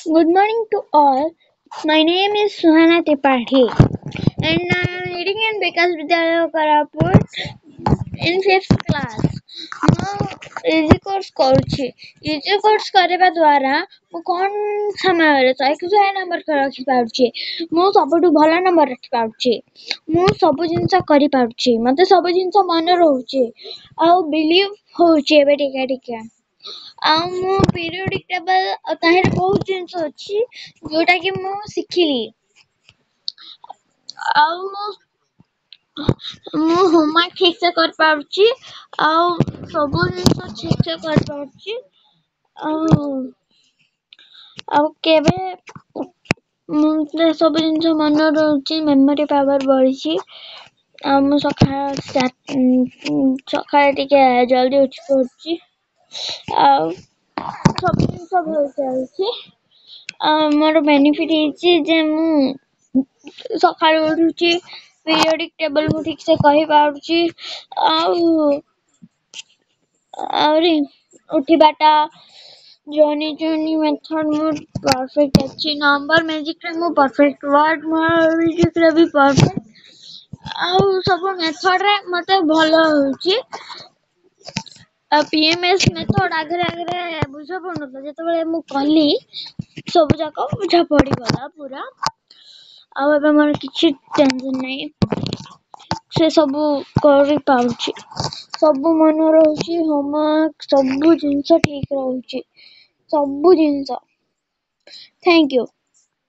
Good morning to all. My name is Suhana Tripathi and I am reading in Vikas Vidyalaya Koraput in fifth class. ମୁଁ easy course କରୁଛି। Easy course କରିବା ଦ୍ୱାରା ମୁଁ କମ୍ ସମୟରେ 100କୁ 100 number ରଖିପାରୁଛି। ମୁଁ ସବୁଠୁ ଭଲ ନମ୍ବର ରଖିପାରୁଛି। ମୁଁ ସବୁ ଜିନିଷ କରିପାରୁଛି। ମୋତେ ସବୁ ଜିନିଷ ମନେ ରହୁଛି ଆଉ ବିଲିଭ୍ ହେଉଛି ଏବେ ଟିକେ ଟିକେ। ଆଉ ମୁଁ ପିରିୟଡ଼ିକ୍ ଟେବଲ୍ ଆଉ ତାହିଁରେ ବହୁତ ଜିନିଷ ଅଛି ଯେଉଁଟାକି ମୁଁ ଶିଖିଲି। ଆଉ ମୁଁ ହୋମୱାର୍କ ଠିକ୍ସେ କରିପାରୁଛି ଆଉ ସବୁ ଜିନିଷ ଠିକ୍ସେ କରିପାରୁଛି। ଆଉ କେବେ ମୁଁ ସବୁ ଜିନିଷ ମନେ ରହୁଛି, ମେମୋରି ପାୱାର ବଢ଼ିଛି। ଆଉ ମୁଁ ସକାଳେ ଟିକେ ଜଲ୍ଦି ଉଠି ପଡ଼ୁଛି ଆଉ ସବୁ ଜିନିଷ ଭଲ ଚାଲିଛି। ଆଉ ମୋର ବେନିଫିଟ୍ ହେଇଛି ଯେ ମୁଁ ସକାଳୁ ଉଠୁଛି, ପିରିୟଡ଼ିକ୍ ଟେବଲ୍ ମୁଁ ଠିକ୍ସେ କହିପାରୁଛି। ଆଉ ଆହୁରି ଉଠିବାଟା, ଜନି ଜନି ମେଥଡ଼ ମୁଁ ପରଫେକ୍ଟ ଅଛି। ନମ୍ବର ମ୍ୟାଜିକ୍ରେ ମୁଁ ପରଫେକ୍ଟ, ୱାର୍ଡ଼ ମ୍ୟାଜିକ୍ରେ ବି ପରଫେକ୍ଟ, ଆଉ ସବୁ ମେଥଡ଼ରେ ମୋତେ ଭଲ ହେଉଛି। ଆଉ PMS method ଆଗରେ ଆଗରେ ବୁଝା ପଡ଼ୁନଥିଲା, ଯେତେବେଳେ ମୁଁ କଲି ସବୁ ଯାକ ବୁଝା ପଡ଼ିଗଲା ପୁରା। ଆଉ ଏବେ ମୋର କିଛି ଟେନସନ୍ ନାହିଁ, ସେ ସବୁ କରିପାରୁଛି, ସବୁ ମନେ ରହୁଛି, ହୋମୱାର୍କ ସବୁ ଜିନିଷ ଠିକ୍ ରହୁଛି, ସବୁ ଜିନିଷ। Thank you.